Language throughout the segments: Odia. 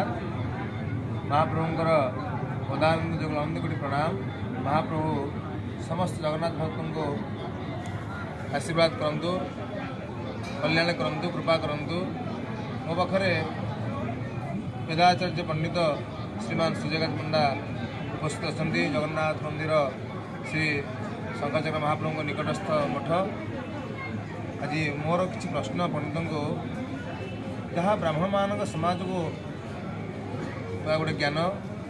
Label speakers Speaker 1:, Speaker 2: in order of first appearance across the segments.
Speaker 1: ଜଗନ୍ନାଥ। ମହାପ୍ରଭୁଙ୍କର ପଦାରବିନ୍ଦ ଯୁଗଳ ଅନନ୍ତ କୋଟି ପ୍ରଣାମ। ମହାପ୍ରଭୁ ସମସ୍ତ ଜଗନ୍ନାଥ ଭକ୍ତଙ୍କୁ ଆଶୀର୍ବାଦ କରନ୍ତୁ, କଲ୍ୟାଣ କରନ୍ତୁ, କୃପା କରନ୍ତୁ। ମୋ ପାଖରେ ବେଦାଚାର୍ଯ୍ୟ ପଣ୍ଡିତ ଶ୍ରୀମାନ ସୂର୍ଯ୍ୟକାନ୍ତ ପଣ୍ଡା ଉପସ୍ଥିତ ଅଛନ୍ତି। ଜଗନ୍ନାଥ ମନ୍ଦିର, ଶ୍ରୀ ଶଙ୍କରାଚାର୍ଯ୍ୟ ମହାପ୍ରଭୁଙ୍କ ନିକଟସ୍ଥ ମଠ। ଆଜି ମୋର କିଛି ପ୍ରଶ୍ନ ପଣ୍ଡିତଙ୍କୁ, ଯାହା ବ୍ରାହ୍ମଣମାନଙ୍କ ସମାଜକୁ ବା ଗୋଟେ ଜ୍ଞାନ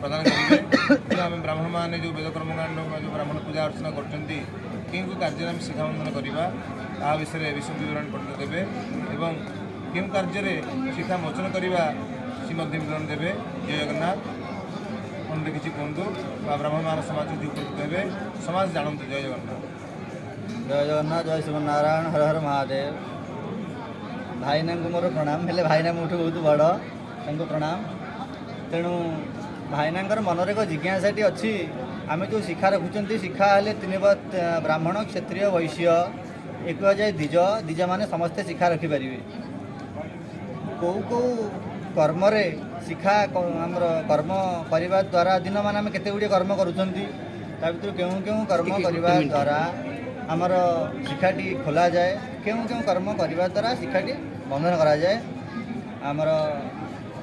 Speaker 1: ପ୍ରଦାନ କରିବେ ଯେ ଆମେ ବ୍ରାହ୍ମଣମାନେ ଯେଉଁ ବେଦ କର୍ମକାଣ୍ଡ, ଯେଉଁ ବ୍ରାହ୍ମଣ ପୂଜା ଅର୍ଚ୍ଚନା କରୁଛନ୍ତି, କେଉଁ କେଉଁ କାର୍ଯ୍ୟରେ ଆମେ ଶିଖା ବନ୍ଧନ କରିବା, ତାହା ବିଷୟରେ ବିଶଦ ବିବରଣୀ ପଣ୍ଡିତ ଦେବେ ଏବଂ କେଉଁ କାର୍ଯ୍ୟରେ ଶିଖା ମୋଚନ କରିବା ସେ ମଧ୍ୟ ବିବରଣୀ ଦେବେ। ଜୟ ଜଗନ୍ନାଥ। ପଣ୍ଡିତ, କିଛି କୁହନ୍ତୁ ବା ବ୍ରାହ୍ମଣମାନ ସମାଜକୁ କିଛି ଉପକୃତ ହେବେ, ସମାଜ ଜାଣନ୍ତୁ। ଜୟ ଜଗନ୍ନାଥ।
Speaker 2: ଜୟ ଜଗନ୍ନାଥ, ଜୟ ଶିବନାରାୟଣ, ହର ହର ମହାଦେବ। ଭାଇନାଙ୍କୁ ମୋର ପ୍ରଣାମ। ହେଲେ ଭାଇନା ମୋଠୁ ବହୁତ ବଡ଼, ତାଙ୍କୁ ପ୍ରଣାମ। ତେଣୁ ଭାଇନାଙ୍କର ମନରେ ଏକ ଜିଜ୍ଞାସାଟି ଅଛି। ଆମେ ଯେଉଁ ଶିଖା ରଖୁଛନ୍ତି, ଶିଖା ହେଲେ ତିନି ବ୍ରାହ୍ମଣ, କ୍ଷତ୍ରିୟ, ବୈଶ୍ୟ ଏ କୁହାଯାଏ ଦ୍ୱିଜ। ଦ୍ୱିଜମାନେ ସମସ୍ତେ ଶିଖା ରଖିପାରିବେ। କେଉଁ କେଉଁ କର୍ମରେ ଶିଖା ଆମର କର୍ମ କରିବା ଦ୍ୱାରା, ଦିନମାନ ଆମେ କେତେ ଗୁଡ଼ିଏ କର୍ମ କରୁଛନ୍ତି, ତା ଭିତରୁ କେଉଁ କେଉଁ କର୍ମ କରିବା ଦ୍ୱାରା ଆମର ଶିଖାଟି ଖୋଲାଯାଏ, କେଉଁ କେଉଁ କର୍ମ କରିବା ଦ୍ୱାରା ଶିଖାଟି ବନ୍ଧନ କରାଯାଏ? ଆମର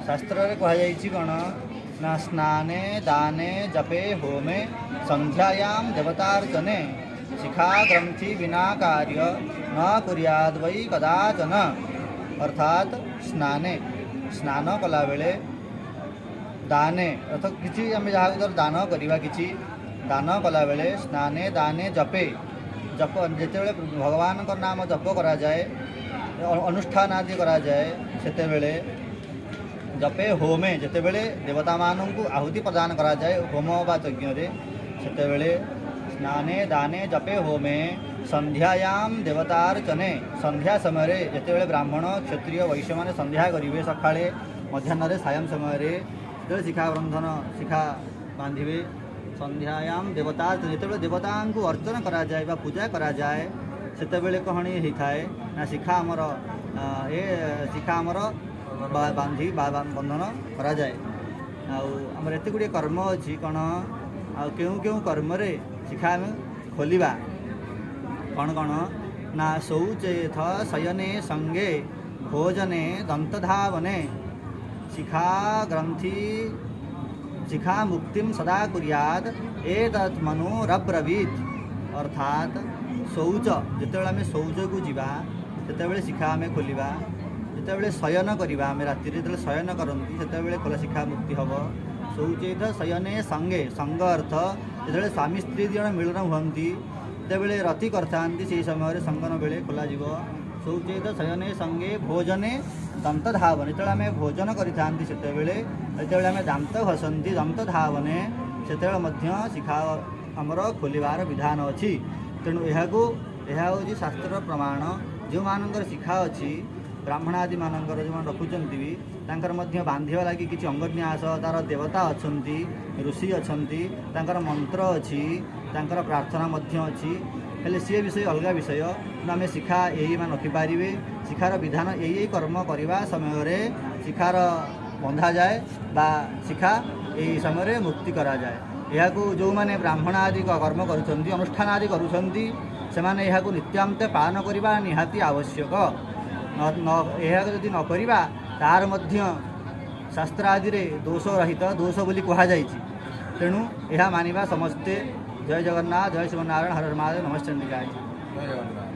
Speaker 2: ଶାସ୍ତ୍ରରେ କୁହାଯାଇଛି କ'ଣ ନା, ସ୍ନାନେ ଦାନେ ଜପେ ହୋମେ ସନ୍ଧ୍ୟାୟାମ ଦେବତାର୍ଚନେ ଶିଖା ଗ୍ରନ୍ଥି ବିନା କାର୍ଯ୍ୟ ନ କୁର୍ୟାଦ ବୈ କଦାଚନ। ଅର୍ଥାତ୍ ସ୍ନାନେ, ସ୍ନାନ କଲାବେଳେ, ଦାନେ ଅର୍ଥ କିଛି ଆମେ ଯାହାକୁ ଧର ଦାନ କରିବା, କିଛି ଦାନ କଲାବେଳେ, ସ୍ନାନେ ଦାନେ ଜପେ, ଜପ ଯେତେବେଳେ ଭଗବାନଙ୍କ ନାମ ଜପ କରାଯାଏ, ଅନୁଷ୍ଠାନ ଆଦି କରାଯାଏ ସେତେବେଳେ, ଜପେ ହୋମେ, ଯେତେବେଳେ ଦେବତାମାନଙ୍କୁ ଆହୁତି ପ୍ରଦାନ କରାଯାଏ ହୋମ ବା ଯଜ୍ଞରେ ସେତେବେଳେ, ସ୍ନାନେ ଦାନେ ଜପେ ହୋମେ ସନ୍ଧ୍ୟାୟାମ ଦେବତାର୍ଚନେ, ସନ୍ଧ୍ୟା ସମୟରେ ଯେତେବେଳେ ବ୍ରାହ୍ମଣ, କ୍ଷତ୍ରିୟ, ବୈଶ୍ୟମାନେ ସନ୍ଧ୍ୟା କରିବେ, ସକାଳେ, ମଧ୍ୟାହ୍ନରେ, ସାୟଂ ସମୟରେ ଯେତେବେଳେ ଶିଖା ବନ୍ଧନ, ଶିଖା ବାନ୍ଧିବେ, ସନ୍ଧ୍ୟାୟାମ ଦେବତା, ଯେତେବେଳେ ଦେବତାଙ୍କୁ ଅର୍ଚ୍ଚନା କରାଯାଏ ବା ପୂଜା କରାଯାଏ, ସେତେବେଳେ କ'ଣ ହେଇଥାଏ ନା ଶିଖା ଆମର ଏ ଶିଖା ଆମର ବାନ୍ଧି ବା ବନ୍ଧନ କରାଯାଏ। ଆଉ ଆମର ଏତେ ଗୁଡ଼ିଏ କର୍ମ ଅଛି କ'ଣ, ଆଉ କେଉଁ କେଉଁ କର୍ମରେ ଶିଖା ଆମେ ଖୋଲିବା, କ'ଣ କ'ଣ ନା, ଶୌଚେଥ ଶୟନେ ସଙ୍ଗେ ଭୋଜନେ ଦନ୍ତଧାବନେ ଶିଖା ଗ୍ରନ୍ଥି ଶିଖା ମୁକ୍ତିಂ ସଦା କୁର୍ୟାଦ ଏତତ୍ ମନୁ ରବ୍ରବୀତ। ଅର୍ଥାତ୍ ଶୌଚ, ଯେତେବେଳେ ଆମେ ଶୌଚକୁ ଯିବା ସେତେବେଳେ ଶିଖା ଆମେ ଖୋଲିବା। ଯେତେବେଳେ ଶୟନ କରିବା, ଆମେ ରାତିରେ ଯେତେବେଳେ ଶୟନ କରନ୍ତି ସେତେବେଳେ ଖୋଲା ଶିଖା ମୁକ୍ତି ହେବ। ଶୌଚେଥ ଶୟନେ ସଙ୍ଗେ, ସଙ୍ଗ ଅର୍ଥ ଯେତେବେଳେ ସ୍ୱାମୀ ସ୍ତ୍ରୀ ଦୁଇ ଜଣ ମିଳନ ହୁଅନ୍ତି, ଯେତେବେଳେ ରତି କରିଥାନ୍ତି, ସେହି ସମୟରେ ସଙ୍ଗନ ବେଳେ ଖୋଲାଯିବ। ଶୌଚେଥ ଶୟନେ ସଙ୍ଗେ ଭୋଜନେ ଦନ୍ତ ଧାବନେ, ଯେତେବେଳେ ଆମେ ଭୋଜନ କରିଥାନ୍ତି ସେତେବେଳେ, ଯେତେବେଳେ ଆମେ ଦାନ୍ତ ଘଷନ୍ତି, ଦନ୍ତ ଧାବନେ, ସେତେବେଳେ ମଧ୍ୟ ଶିଖା ଆମର ଖୋଲିବାର ବିଧାନ ଅଛି। ତେଣୁ ଏହା ହେଉଛି ଶାସ୍ତ୍ରର ପ୍ରମାଣ। ଯେଉଁମାନଙ୍କର ଶିଖା ଅଛି, ବ୍ରାହ୍ମଣ ଆଦିମାନଙ୍କର ଯେଉଁମାନେ ରଖୁଛନ୍ତି ବି, ତାଙ୍କର ମଧ୍ୟ ବାନ୍ଧିବା ଲାଗି କିଛି ଅଙ୍ଗନ୍ୟାସ, ତା'ର ଦେବତା ଅଛନ୍ତି, ଋଷି ଅଛନ୍ତି, ତାଙ୍କର ମନ୍ତ୍ର ଅଛି, ତାଙ୍କର ପ୍ରାର୍ଥନା ମଧ୍ୟ ଅଛି। ହେଲେ ସିଏ ବିଷୟ ଅଲଗା ବିଷୟ। କିନ୍ତୁ ଆମେ ଶିଖା ଏଇ ମାନେ ରଖିପାରିବେ। ଶିଖାର ବିଧାନ ଏଇ ଏଇ କର୍ମ କରିବା ସମୟରେ ଶିଖାର ବନ୍ଧାଯାଏ ବା ଶିଖା ଏହି ସମୟରେ ମୁକ୍ତି କରାଯାଏ। ଏହାକୁ ଯେଉଁମାନେ ବ୍ରାହ୍ମଣ ଆଦି କର୍ମ କରୁଛନ୍ତି, ଅନୁଷ୍ଠାନ ଆଦି କରୁଛନ୍ତି, ସେମାନେ ଏହାକୁ ନିତ୍ୟାନ୍ତ ପାଳନ କରିବା ନିହାତି ଆବଶ୍ୟକ। ନ ଏହାକୁ ଯଦି ନ କରିବା, ତାର ମଧ୍ୟ ଶାସ୍ତ୍ର ଆଦିରେ ଦୋଷ ରହିତ, ଦୋଷ ବୋଲି କୁହାଯାଇଛି। ତେଣୁ ଏହା ମାନିବା ସମସ୍ତେ। ଜୟ ଜଗନ୍ନାଥ, ଜୟ ଶିବନାରାୟଣ, ହର ହର ମହାଦେବ, ନମସ୍ତେ।
Speaker 1: ଜୟ ଜଗନ୍ନାଥ।